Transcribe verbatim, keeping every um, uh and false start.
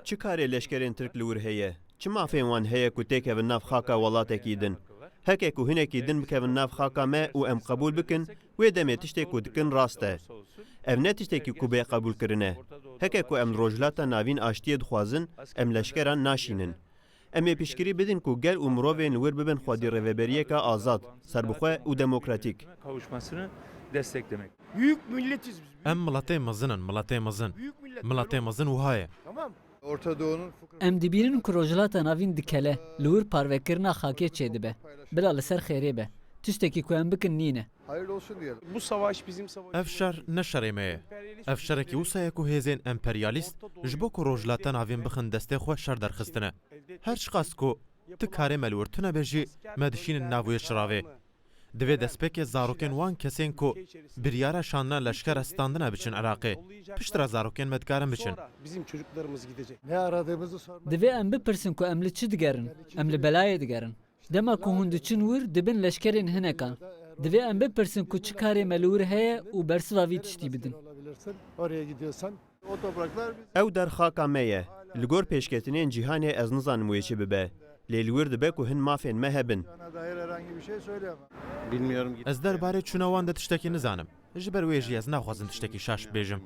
Çi karê leşkerên Tirk li wir heye? Çi mafên wan heye ku têkevin nav xaka welatekî din? Heke ku hinekî din bikevin nav xaka me û em qebûl bikin, wê demê tiştê ku dikin rast e. Ev ne tiştekî ku bê qebûlkirin e. Heke ku em li Rojhilata Navîn aştiyê dixwazin, em leşkeran naşînin. Em ê piştgirî bidin ku gel û mirovên li wir bibin xwedî rêveberiyeke azad, serbixwe û demokratîk. Kavuşmasını desteklemek. Em miletê mezin in, miletê mezin. Miletê mezin wiha ye. Em dibînin ku Rojhilata Navîn dikele, li wir parvekirina xakê çêdibe. Bila li ser xêrê be. Tiştekî ku em bikin nîne. Ev şer ne şerê me ye. Ev şerekî wisa ye ku hêzên emperyalîst ji bo ku Rojhilata Navîn bixin destê xwe şer derxistine. Her çiqas ku tu karê me li wir tune be jî, me dişînin nav wê çiravê. Divê destpêkê zarokên wan kesên ku biryara şandina leşkera standine biçin Iraqê. Piştre zarokên me dikarin biçin. Divê em bipirsin ku em li çi digerin? Em li belayê digerin. Dema ku hûn diçin wir, dibin leşkerên hinekan. Divê em bipirsin ku çi karê me li wir heye û bersiva vî tiştî bidin. Ew der xaka me ye. Li gor pêşketinên cîhanê ez nizanim wê çi bibe. Lê li wir dibe ku hin mafên me hebin. Ez derbarê çûna wan de tiştekî nizanim. Ji ber wê jî ez naxwazim tiştekî şaş bibêjim.